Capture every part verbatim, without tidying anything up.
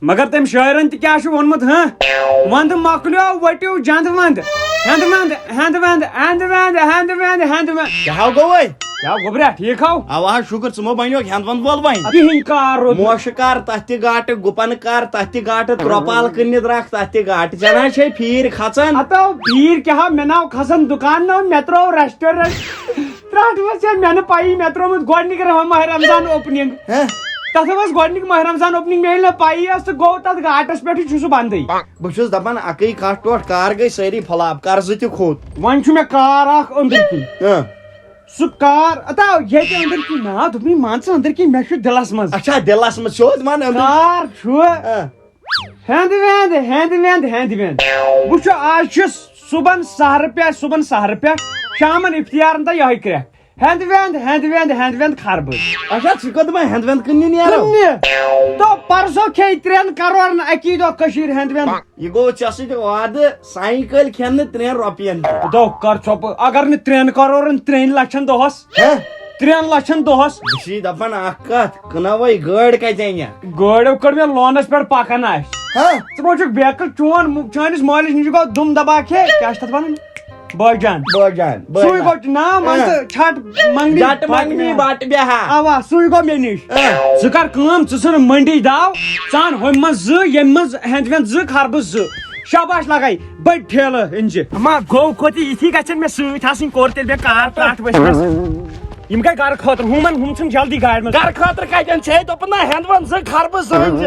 مگر تٔمۍ شٲعرن تہِ کیٛاہ چھُ ووٚنمُت، ہاں؟ وندٕ مۄکلیو، ؤٹِو جندٕ وند۔ ہندٕ وند، ہندٕ وند، ہندٕ وند، ہندٕ وند، ہندٕ وند۔ کیٛاہ ہو گوٚو وۄنۍ؟ کیٛاہ گوٚبرا، ٹھیٖک ہو؟ اوا، شُکر، ژٕ مو بنیوکھ ہٮ۪نٛد وٮ۪نٛد وول وۄنۍ۔ کِہِنۍ کار روٗد نہٕ۔ موشہٕ کار تتھ تہِ گاٹہٕ، گُپن کار تتھ تہِ گاٹہٕ، ترٛۄپال کٕننہِ درٛاکھ تتھ تہِ گاٹہٕ۔ ژےٚ نہ چھے پھیٖرۍ کھژان۔ ہتو پھیٖرۍ کیٛاہ ہا، مےٚ ناو کھسان دُکان ناو، مےٚ ترٛوو restaurant۔ ترٛٹھ ؤژھ یا مےٚ نہٕ پَیی، مےٚ ترٛوومُت گۄڈٕنِکۍ رٮ۪تھ ماہِ رمضان opening۔ ہہ؟ تَتھ ٲس گۄڈٕنِکۍ ماہِ رمضان opening، مےٚ ییٚلہِ نہٕ پَیی ٲس تہٕ گوٚو تَتھ گاٹَس پٮ۪ٹھٕے چھُ سُہ بنٛدٕے۔ بہٕ چھُس دَپان، اَکٕے کَتھ ٹوٹھ کار گٔے سٲری flop، قرضہٕ تہِ کھوٚت۔ وۄنۍ چھُ مےٚ کار اَکھ أنٛدٕرۍ کِنۍ۔ ہہ۔ سُہ کار، اَتا ییٚتہِ أنٛدٕرۍ کِنۍ نا، دوٚپمَے مان ژٕ أنٛدٕرۍ کِنۍ، مےٚ چھُ دِلَس منٛز۔ اچھا، دِلَس منٛز سیوٚد وَن أنٛدٕرۍ۔ کار چھُ۔ ہہ۔ ہٮ۪نٛد وٮ۪نٛد، ہٮ۪نٛد وٮ۪نٛد، ہٮ۪نٛد وٮ۪نٛد۔ وٕچھو، آز چھُ صُبحن سحرٕ پٮ۪ٹھ، صُبحن سحرٕ پٮ۪ٹھ شامن افتیارن تام یِہوٚے کرٛٮ۪کھ۔ ہٮ۪نٛد وٮ۪نٛد، ہٮ۪نٛد وٮ۪نٛد، ہٮ۪نٛد وٮ۪نٛد خربٕز۔ اچھا، ژٕ کوٚت دَپان ہٮ۪نٛد وٮ۪نٛد کٕننہِ نیرو؟ کٕننہِ۔ تو پرسو کھیٚیہِ ترٛٮ۪ن کرورن اکی دۄہ کٔشیٖرِ ہٮ۪نٛد وٮ۪نٛد۔ یہِ گوٚو ژےٚ سۭتۍ وعدٕ، سانہِ کٲلۍ کھٮ۪ن نہٕ ترٛٮ۪ن رۄپین تہِ۔ دو کر ژھۄپہٕ، اگر نہٕ ترٛٮ۪ن کرورن ترٛٮ۪ن لچھن دۄہس، ہہ؟ ترٛٮ۪ن لچھن دۄہس۔ بہٕ چھُس دَپان اکھ کتھ، کٕنوے گٲڑۍ کتہِ انہِ؟ گٲڑۍ کٔر مےٚ لونس پٮ۪ٹھ پکان آسہِ۔ ہہ؟ ژٕ ما چھُکھ بیقل، چون مو-، چٲنِس مٲلِس نِش چھُ گوٚو دُم دبا کھے، کیٛاہ چھِ تتھ ونان؟ بٲے جان۔ بٲے جان، بٲے سُے جان۔ گوٚو نا، مان ژٕ، ہہ۔ چھٹ منگنی جٹ منگنی بٹہٕ۔ بٹ بیہا۔ اوا، سُے گوٚو مےٚ نِش۔ ہہ۔ ژٕ کر کٲم، ژٕ ژھٕن منڈی داو، ژٕ اَن ہُمہِ منٛز زٕ، ییٚمہِ منٛز ہٮ۪نٛد وٮ۪نٛد زٕ، خربٕز زٕ۔ شاباش لگے، بٔڑۍ ٹھیلہٕ أنۍ زِ۔ اما گوٚو کوٚت یہِ، یِتھی گژھن مےٚ سۭتۍ آسٕنۍ، کوٚر تیٚلہِ مےٚ کار ترٛٹھ ؤژھمَس۔ یِم گٔے گرٕ خٲطرٕ، ہُمن، ہُم ژھٕن جلدی گاڑِ منٛز۔ گرٕ خٲطرٕ کتٮ۪ن چھے؟ دوٚپُن نا، ہٮ۪نٛد وٮ۪نٛد زٕ خربٕز زٕ أنۍ زِ۔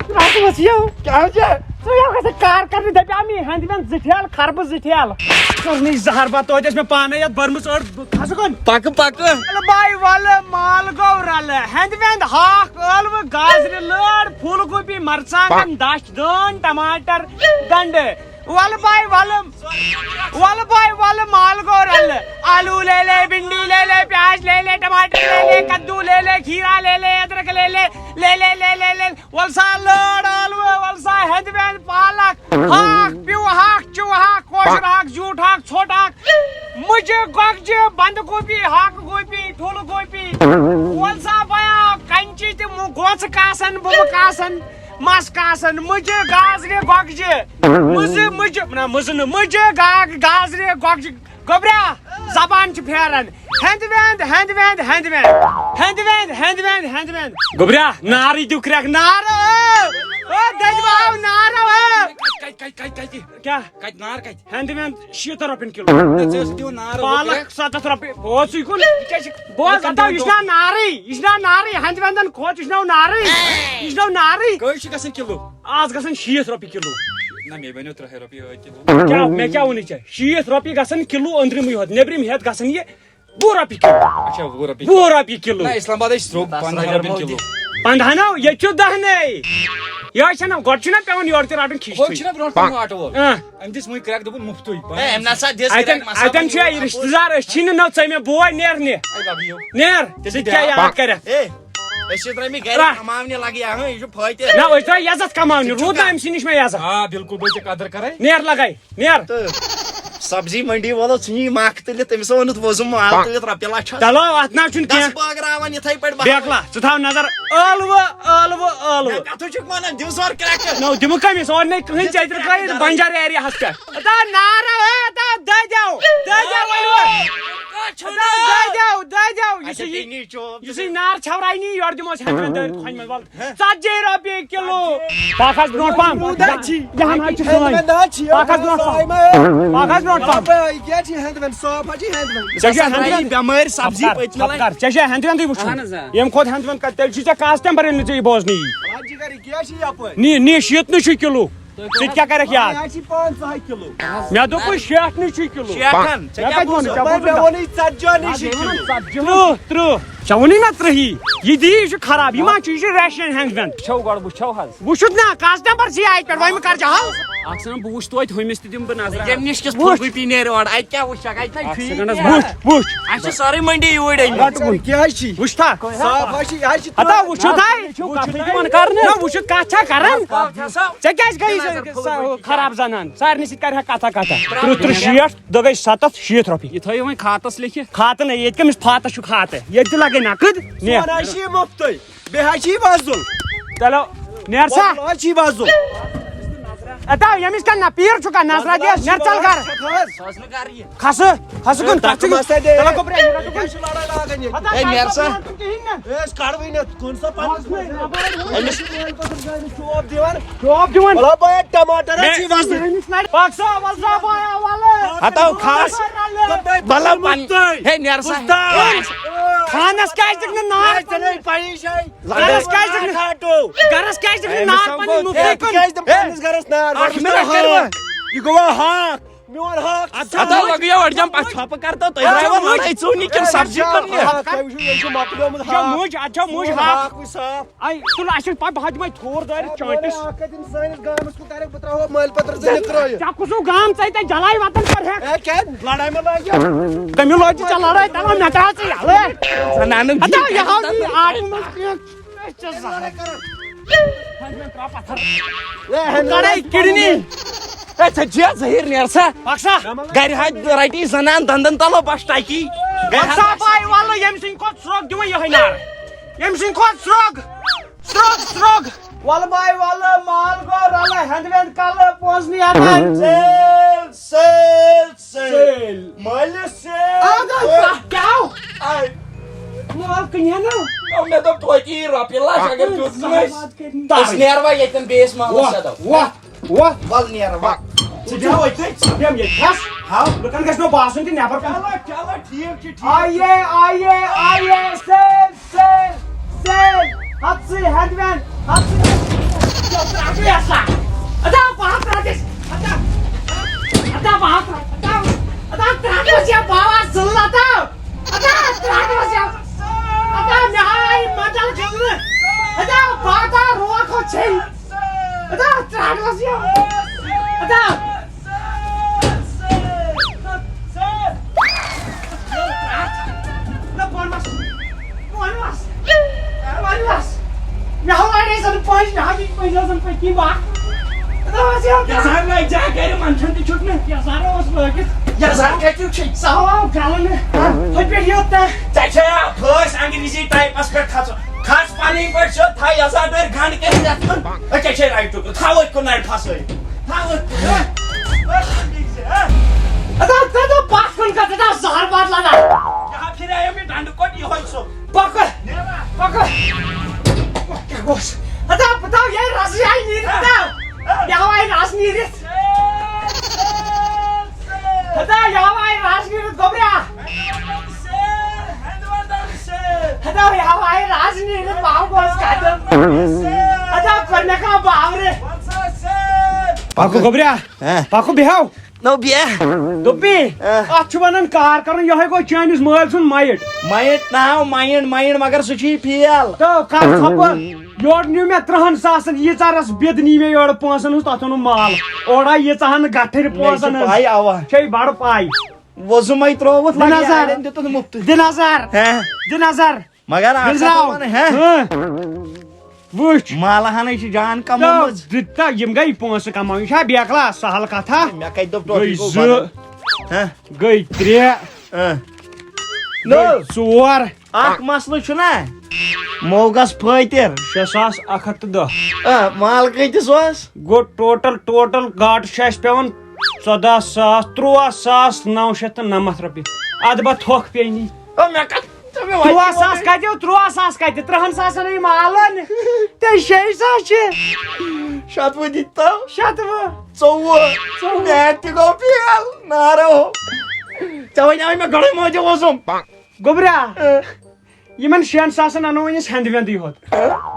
رَس وَس یِو۔ کیٛاہ چھِ؟ ژٕ یَو گژھِ کار کرنہِ، دَپیٛاو مےٚ ہٮ۪نٛد وٮ۪نٛد زٕ ٹھیلہٕ، خربٕز زٕ ٹھیلہٕ۔ کٔرنٕے زہر بَتہٕ توتہِ ٲسۍ مےٚ پانَے یَتھ بٔرمٕژ أڑ۔ کھسہٕ کُن۔ پَکہٕ، پَکہٕ۔ وَلہٕ باے وَلہٕ، مال گوٚو رَلہٕ۔ ہٮ۪نٛد وٮ۪نٛد ہاکھ، ٲلوٕ، گازرِ لٲر، پھوٗل گوٗپی، مَرژٕوانٛگَن، دَچھ، دٲن، ٹماٹر، گنٛڈٕ۔ وَلہٕ باے وَلہٕ، وَلہٕ باے وَلہٕ، مال گوٚو رَلہٕ۔ آلو لے لے، بھنڈی لے لے، پیاز لے لے، ٹماٹر لے لے، کدو لے لے، کھیرا لے لے، ادرک لے لے، لے لے، لے لے، لے لے۔ وَل سا لٲر ٲلوٕ، وَل سا ہٮ۪نٛد وٮ۪نٛد پالک، ہاکھ، پیوٗ ہاکھ، چوٗ ہاکھ، کٲشُر ہاکھ، زیوٗٹھ ہاکھ، ژھوٚٹ ہاکھ، مُجہِ، گۄگجہِ، بنٛد گوٗپی، ہاکہٕ گوٗپی، ٹھوٗلہٕ گوٗپی۔ وَل سا بیا، کَنچی تہِ مُ-، گوژٕ کاسَن، بُمہٕ کاسَن، مَس کاسَن، مُجہِ، گازرِ، گۄگجہِ، مُزٕ، مُجہِ، نہ، مُزٕ نہٕ، مُجہِ، گا-، گازرِ، گۄگجہِ، گوٚبریا، زبان چھِ پھیران۔ ہٮ۪نٛد وٮ۪نٛد، ہٮ۪نٛد وٮ۪نٛد، ہٮ۪نٛد وٮ۪نٛد۔ ہٮ۪نٛد وٮ۪نٛد، ہٮ۪نٛد وٮ۪نٛد، ہٮ۪نٛد وٮ۪نٛد۔ گوٚبریا، نارٕے دیُو کرٛٮ۪کھ، نارٕ۔ او، دٔدۍ واو، نارٕ، او۔ کتہِ، کتہِ، کتہِ، کتہِ؟ کیٛاہ؟ کتہِ نار کتہِ؟ ہٮ۪نٛد وٮ۪نٛد شیٖتن رۄپین کِلوٗ۔ ہے، ژےٚ ٲسٕکھ دِوان نار اوترٕ پالک کرٛٮ۪کھ۔ ستتھ رۄپیہِ۔ بوز ژٕے کُن۔ یہِ کیٛاہ چھِ بوز، یہِ کَمہِ اَتاو، دۄہ یہِ چھُ دۄہ؟ ناو نارٕے۔ یہِ چھُ ناو نارٕے۔ ہٮ۪نٛد وٮ۪نٛدن کھۄتہٕ یہِ چھُ ناو نارٕے۔ یہِ چھُ ناو نارٕے۔ کٔہۍ چھُ گژھان کِلوٗ؟ آز گژھان شیٖتھ رۄپیہِ کِلوٗ۔ نہ، مےٚ بَنیو ترٛہَے رۄپیہِ ٲدۍ کِلوٗ۔ کیٛاہ، مےٚ کیٛاہ ووٚنُے ژےٚ؟ شیٖتھ رۄپیہِ گژھن کِلوٗ أنٛدرِمٕے ہوت، نیٚبرِم ہٮ۪تھ گژھن یہِ وُہ رۄپیہِ کِلوٗ۔ اچھا، وُہ رۄپیہِ۔ وُہ رۄپیہِ کِلوٗ۔ نہ، اسلام آباد ہے چھِ درٛوگ، پنٛداہ رۄپیَن کِلوٗ۔ پنٛداہ نہ، ییٚتہِ چھُ دَہ نے۔ یہِ چھَنہ، گۄڈٕ چھُنہ پٮ۪وان یورٕ تہِ رَٹُن کھِچ ہوٚتہِ تُہۍ۔ چھُنہ برونٛٹھ کُن آٹو وول۔ آ۔ أمۍ دِژ وٕنۍ کرٛٮ۪کھ، دوٚپُن مُفتُے۔ ہے، أمۍ نہ سا دِژ اَتٮ۪ن، کرٛٮ۪کھ، مسلہٕ اَتٮ۪ن چھُ یہِ رِشتہٕ دار، أسۍ چھِی نہٕ نٔو ژَمہِ بوے، نیر نہِ۔ ہے، لَگہٕ یِو۔ نیر، تیٚلہِ ژٕ تہِ کیٛاہ بیٛاکھ۔ یاد کَرٮ۪تھ؟ ہے، أسۍ چھِ درٛامٕتۍ گرِ ترٛٹھ۔ کماونہِ، لگہِ ہا، ہٕنٛہ، یہِ چھُ فٲیدٕ۔ نہ، أسۍ درٛاے عزت کماونہِ، روٗد نہ أمۍ سٕے نِش مےٚ عزت۔ آ، بِلکُل، بہٕ چھُس ژےٚ قدٕر کران۔ نیر لگے، نیر۔ تہٕ سبزی منڈی وولو ژھٕنہِ یہِ مکھ تُلِتھ، تٔمِس ہا اوٚنُتھ وۄزُم مال تُلِتھ رۄپیہِ لچھ حظ۔ چلو، اتھ نہ چھُنہٕ کینٛہہ۔ گژھ بٲگراوان یِتھَے پٲٹھۍ بہٕ بیکلا، ژٕ تھاو نظر۔ ٲلوٕ، ٲلوٕ، ٲلوٕ۔ مےٚ کتھٕ چھُکھ ونان، دِم سورُے کرٛٮ۪کہٕ۔ نو، دِمہٕ کٔمِس؟ اورٕ نے کٕہٕنۍ ژےٚ تہِ ترٛٲیِتھ بنجار ایریاہس پٮ۪ٹھ۔ ادا نارو، ادا دٔدیو، دٔدیو ؤلِو۔ ادا دٔدیو، دٔدیو۔ یُس اچھا، یہِ، تیٚلہِ نی چوب۔ یُس یہِ نار ژھٮ۪وراے نی، یورٕ دِمو أسۍ ہٮ۪نٛد وٮ۪نٛد دٲرِتھ کھۄنہِ منٛز، وَل۔ ژتجی رۄپیہِ کِلوٗ۔ پکھ حظ برونٛٹھ پہم۔ روٗد حظ چھِ۔ یہِ ہن حظ چھِ سٲنۍ۔ ہٮ۪نٛد وٮ۪نٛد حظ چھِ۔ پکھ حظ برونٛٹھ پہم۔ پکھ حظ برونٛٹھ پہم۔ یہِ کیٛاہ چھِ ہٮ۪نٛد وٮ۪نٛد؟ صاف حظ چھِ ہٮ۪نٛد وٮ۪نٛد۔ ژےٚ چھےٚ ہٮ۪نٛد وٮ۪نٛد؟ بٮ۪مٲرۍ سبزی ژٕ کر، پٔتمہِ ژٕ لٹہِ۔ کر۔ ژےٚ چھےٚ ہٮ۪نٛد وٮ۪نٛدٕے وٕچھُن؟ اہن حظ، آ۔ ییٚمہِ کھۄتہٕ ہٮ۪نٛد وٮ۪نٛد کر، تیٚلہِ چھُے ژےٚ کاسٹمبر ییٚلہِ نہٕ ژےٚ یہِ بوزنٕے یی۔ حاجی گری کیٛاہ چھِ یپٲرۍ؟ نی، نی، شیٖتنٕے چھُے کِلوٗ۔ ژٕ تہِ کیٛاہ کَرَکھ یاد؟ یہِ حظ چھِ پانٛژھ ہَتھ کِلوٗ۔ مےٚ دوٚپُے شیٹھ نٕے چھُ کِلوٗ۔ شیٹھ ہَن؟ ژےٚ مےٚ کیٛاہ کَتہِ ووٚنُے؟ بوٗزُتھ؟ ژےٚ بوٗزُتھ؟ مےٚ ووٚنُے ژتجی ہَن نٕے چھِ کِلوٗ۔ ژتجی۔ تٕرٛہ، تٕرٛہ۔ ژےٚ ووٚنُے نا تٕرٛہی؟ یہِ دی، یہِ چھُ خراب۔ یہِ ما چھُ، یہِ چھُ ration ہٮ۪نٛد وٮ۪نٛد۔ وٕچھو گۄڈٕ، وٕچھو حظ۔ وٕچھُتھ نا، کَس نمبر چھِ اَتہِ پٮ۪ٹھ؟ وۄنۍ مہٕ کَر جہل۔ اکھ سیکنڈ، بہٕ وٕچھٕ توتہِ ہُمِس تہِ دِمہٕ بہٕ نظر۔ أمۍ نِش کِژھ پھُل گوٗپی نیرِ اورٕ؟ اَتہِ کیٛاہ وٕچھَکھ؟ اَتہِ چھا اکھ ٹھیٖک سیکنڈ، کینٛہہ؟ وٕچھ، وٕچھ۔ اَسہِ چھِ سٲرٕے مٔنڈی یوٗرۍ أنۍ۔ رَٹہٕ کُن۔ کیٛاہ چھِ؟ وٕچھ تھا۔ صاف حظ چھِ، یہِ حظ چھِ ہتا وٕچھِو تھا۔ وٕچھِو کَتھٕے دِوان کرنہٕ۔ نہ، وٕچھِو کَتھ چھا کران۔ ژےٚ کیٛازِ گٔیے سۄ خراب زنان؟ سارنٕے سۭتۍ کرِ ہا کَتھا کَتھا۔ ترٛہ ترٛہ شیٹھ، دۄہ گٔے سَتَتھ، شیٖتھ رۄپیہِ۔ یہِ تھٲیِو وۄنۍ کھاتَس لیکھِتھ۔ کھاتہٕ نہ، ییٚتہِ کٔمِس فاتَس چھُ کھاتہٕ؟ ییٚتہِ تہِ لَگے نقد۔ نیر۔ سون حظ چھِ یہِ مُفتٕے۔ بیٚیہِ حظ چھِ یہِ وۄزُل۔ چلو، نیر سا۔ وۄزُل حظ چھِ یہِ وۄزُل۔ اتا، ییٚمِس کانٛہہ نہ پیٖر چھُ کانٛہہ نظرہ وۄزُل دِیَس، حظ چھِ نیر ژَل وۄزُل۔ گَر۔ چھَکھ حظ؟ کھسہٕ، کھسہٕ کُن، تَتھ چھُ تَتھ چھُ گژھان دے۔ تَلہ گوٚبرا، یہِ کیٛاہ چھِ لڑٲے لاگان ییٚتہِ؟ اتا، ہے، نیر سا۔ کِہیٖنۍ نہٕ۔ ہے، أسۍ کَڑوٕے نہٕ، کُن سا پَنٕنِس منٛز۔ أمِس شوپ دِوان۔ شوپ دِوان۔ مطلب، ہے، ٹماٹر حظ چھِ وۄزُل۔ پَک سا، وَل سا، بایا، وَلہٕ۔ ہتاو کھس۔ بلو پن۔ ہے، نیر سا۔ خانس کیٛازِ دِکھ نہٕ نار؟ ہے، ژےٚ نَے پَیی چھے۔ گرس کیٛازِ دِکھ نہٕ؟ گرس کیٛازِ دِکھ نہٕ نار پننہِ مُفتٕے کُن؟ کیٛازِ دِمہٕ پننِس گرس نار؟ اکھ منٹ کر وۄنۍ۔ یہِ گوٚوا ہاکھ؟ میون ہاکھ چھُ ہتا لگیو اڑجم پتھ ژھۄپہٕ کر تو تُہۍ درٛایوا لڑٲے ژوٗنہِ کِنہٕ سبزی کٕننہِ؟ ہاکھ، تۄہہِ وٕچھِو، یہِ چھُ مۄکلیومُت یہِ چھا ہاکھ۔ مُج، اتھ چھا مُج میون ہاکھ؟ ہاکھ وٕچھ صاف۔ اے، تُل، اَسہِ چھُنہٕ پَے، بہٕ ہا دِمَے تھوٚر دٲرِتھ چٲنٛٹِس۔ میون ہاکھ کَتہِ یِم سٲنِس گامَس کُن کَرَکھ، بہٕ ترٛاوہو مٲلۍ پَتھر ژٕ نِترٲیِتھ۔ ژےٚ کُس ہیوٗ گام ژَے تَتہِ جلاے وطن کَرٕہَکھ؟ اے، کیٛاہ لڑٲے مہ لٲگِو۔ تٔمِس لٲج ژےٚ لڑٲے، تَلہٕ مےٚ ترٛاو ژٕ یَلہٕ۔ زنانن ہتا، یہِ ہاو یہِ آٹہٕ منٛز کینٛہہ۔ ژےٚ زہر۔ بہٕ کڑے کڈنی۔ اے، ژےٚ جیا زہیٖر نیر سا۔ پکھ سا۔ گرِ ہا رٹی زنان دندن تلو بس ٹکی۔ گرِ ہا پکھ سا، باے واللہ، ییٚمہِ سٕنٛدِ کھۄتہٕ سرٛوگ دِوان یِہوٚے نار۔ ییٚمہِ سٕنٛدِ کھۄتہٕ سرٛوگ۔ سرٛوگ، سرٛوگ۔ ولہٕ باے ولہٕ، مال گوٚو رلہٕ، ہٮ۪نٛد وٮ۪نٛد کلہٕ، پونٛسہٕ نہٕ ہٮ۪کان۔ سیل، سیل، سیل۔ سیل۔ مٲلِس سیل۔ اَدٕ حظ، کیٛاہ؟ آے۔ مال کٕنہِ ہا نہٕ۔ نو، مےٚ دوٚپ توتہِ یی رۄپیہِ لچھ، اگر تیُتھ نہٕ آسہِ۔ زحمت کٔرِتھ۔ أسۍ نیروا ییٚتٮ۪ن بیٚیِس محلس وۄتھ، سیدو۔ وۄتھ، وۄتھ۔ ول نیر، ول۔ ژٕ بیٚہہ أتھۍ۔ ژٕ بیٚہہ ییٚتہِ تھَس۔ ہاو۔ لُکن گژھِ نہٕ باسُن تہِ نٮ۪بر کُن۔ چلو، چلو، ٹھیٖک چھُ، ٹھیٖک چھُ۔ آیے، آیے، آیے، سیل۔ سیل، سیل، ہتسٕے ہٮ۪نٛد وٮ۪نٛد، ہتسٕے۔ یو ترٛٹھ یہِ ہسا۔ ادا، بہٕ ہا ترٛٹھ أسۍ۔ ادا، ادا، بہٕ ہا ترٛٹھ۔ ادا، ادا، ترٛٹھ اوس یا باوا ضلع تہٕ۔ ادا، ترٛٹھ اوس یا۔ ادا، مےٚ ہا آیہِ مَنڈل گِنٛدنہٕ۔ ادا، بہٕ ہا ترٛٹھ روکھ ہو ژھیٚنۍ۔ ادا، ترٛٹھ اوس یا۔ ادا۔ نہ، بۄن وَس۔ بۄن وَس۔ بۄن وَس۔ مےٚ ہاو اَڑے زَن پٔنٛزۍ، مےٚ ہاو یہِ پٔنٛزۍ زَن پٔتۍ کِنۍ وَتھ۔ نہ، وَس یَتھ۔ یَزار لٲگۍ زیٛا گَرِ، منٛدچھان تہِ چھُکھ نہٕ۔ یَزار اوس لٲگِتھ۔ یَزار کَتیُک چھُے؟ سُہ ہاو گَلہٕ مےٚ۔ ہُتہِ پٮ۪ٹھ یوٚت تام۔ ژےٚ چھےٚ پھٲسۍ انگریزی ٹایپَس پٮ۪ٹھ کھژُن؟ کھژ پنٕنۍ پٲٹھۍ سیوٚد، تھاو یَزار دٲرۍ گنٛڈ کٔرِتھ یَتھ کُن۔ أکے چھے رایٹُک، تھاو أتھۍ کُن نَرِ پھَسٲیِتھ۔ تھاو أتھۍ کُن، ہہ؟ أتھۍ کُن بِہزِ، ہہ؟ ادا، ژٕ دَپ پَتھ کُن کَتھ، ژٕ دَپ زَہر بَتہٕ لَگان۔ یہِ ہا پھِریو مےٚ ڈَنڈٕ کوٚٹ یِہوٚے سُہ۔ پَکہٕ۔ نیرا۔ پَکہٕ۔ کیٛاہ گوٚژھ؟ ادا، بہٕ تھاو یہِ رَزٕ یہِ آیہِ نیٖرِتھ، ہہ؟ ادا۔ ہہ؟ یہِ آو آیہِ رَز نیٖرِتھ۔ ہہ؟ ادا، یہِ آو آیہِ رَز نیٖرِتھ، گوٚبریا۔ ہتا، یہِ ہاو آیہِ راز نیٖرِتھ، باو گوس قتل۔ ہتا، کوٚر مےٚ کانٛہہ باورٕ۔ پکو گوٚبریا، ہہ۔ پکو بیٚہو۔ نو بیٚہہ۔ دوٚپمے، ہہ۔ اتھ چھُ ونان کار کرُن، یِہوٚے گوٚو چٲنِس مٲلۍ سُنٛد مایِنٛڈ۔ مایِنٛڈ ناو مایِنٛڈ، مایِنٛڈ، مگر سُہ چھُ یہِ فیل۔ تہٕ کر ژھۄپہٕ، یورٕ نیوٗ مےٚ ترٕٛہن ساسن، ییٖژاہ رس بِد نی مےٚ یورٕ پونٛسن ہٕنٛز، تتھ اوٚنُم مال۔ اورٕ آیہِ ییٖژاہن گٹھرِ مےٚ چھِ پونٛسن ہٕنٛز۔ پاے، اوا۔ چھے بڑٕ پاے۔ وۄزُمے ترٛووُتھ دِ لگہِ نظر۔ اَڑٮ۪ن دیُتُن مُفتٕے۔ دِ نظر۔ ہہ؟ دِ نظر۔ مگر اکھ کتھ گِنٛزراو۔ وَنہٕ، ہہ؟ ہہ۔ وٕچھ۔ مالہٕ ہنٕے چھِ جان کمٲومٕژ۔ تہٕ دِتہ یِم گٔے پونٛسہٕ کماوٕنۍ۔ یہِ چھا بیکلا سہل کتھا؟ مےٚ کتہِ دوٚپ ٹوٹلی گٔے گوٚو زٕ۔ بدل۔ ہہ؟ گٔے ترٛےٚ۔ ہہ۔ گٔے نو۔ ژور۔ اکھ مسلہٕ چھُنہ، موگس پھٲتِر۔ شےٚ ساس اکھ ہتھ تہٕ دَہ۔ آ، مال کۭتِس اوس؟ گوٚو ٹوٹل، ٹوٹل گاٹہٕ چھُ اَسہِ پٮ۪وان ژۄداہ ساس، تُرٛواہ ساس نَو شیٚتھ تہٕ نَمَتھ رۄپیہِ۔ اَدٕ بہ تھۄکھ پیٚیہِ نی۔ او، مےٚ کَتھ، ژےٚ مےٚ وَتہِ تُرٛواہ ساس کَتہِ، تُرٛواہ ساس کَتہِ؟ تٕرٛہَن ساسَن ہے مالَن۔ تہٕ شیٚیہِ ساس چھِ۔ شَتوُہ دِتۍ تو۔ شَتوُہ۔ ژوٚوُہ۔ ژوٚوُہ۔ میٛاتہِ تہِ گوٚو فیل، نارو۔ ژےٚ وَنیٛاوُے مےٚ گۄڈَے مٲجہِ وۄزُم۔ گوٚبرا۔ اۭں۔ یِمن شٮ۪ن ساسن اَنو وۄنۍ أسۍ ہٮ۪نٛدٕ وٮ۪نٛدٕے ہوت۔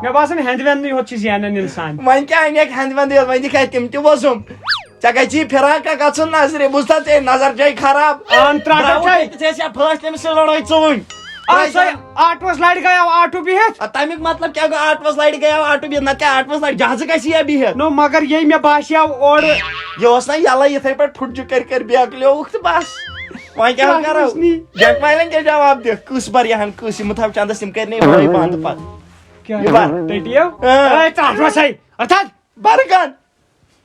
مےٚ باسان، ہٮ۪نٛدٕ وٮ۪نٛدٕے ہوت چھِ زینان اِنسان۔ وۄنۍ کیٛاہ اَنٮ۪کھ ہٮ۪نٛدٕ وٮ۪نٛدٕے ہوت؟ وۄنۍ دِکھ اَتہِ تِم تہِ وۄزُم۔ ژےٚ گژھی فِراق اکھ گژھُن نظرِ، بوٗزتھا ژےٚ؟ نظر چھے خراب۔ اہن، ترٛٹھ درٛاوُکھ چھے۔ ییٚتہِ ژےٚ ٲسۍ یا پھٲسۍ تٔمِس سۭتۍ لڑٲے ژٕ وٕنۍ۔ آ، سۄے آٹوس لڑِ گٔیاو آٹو بِہِتھ۔ آ، تَمیُک مطلب کیٛاہ گوٚو؟ آٹوس لڑِ گٔیاو آٹو بِہِتھ، نتہٕ کیٛاہ آٹوس لڑِ؟ جہازٕ گژھِ یا بِہِتھ؟ نو، مگر ییٚمۍ مےٚ باسیٛاو اورٕ۔ یہِ اوس نا یَلَے یِتھَے پٲٹھۍ پھُٹ جُکَرِ کَرِ بیکلیووُکھ تہٕ بس۔ وۄنۍ کیٛاہ کیٛاہ کرو؟ وٕچھنی؟ جنٛگ والٮ۪ن کیٛاہ جواب دِکھ؟ کُس بر یِہَن کُس یہِ مُتھَو چندَس، یِم کَرِ نہٕ یِمَے بنٛد پَتہٕ۔ کیٛاہ؟ یہِ بر۔ ٹٔٹِیو؟ آ۔ اے، ژٕ اَتھ منٛز ہے۔ اَتھ حظ۔ بر کَن۔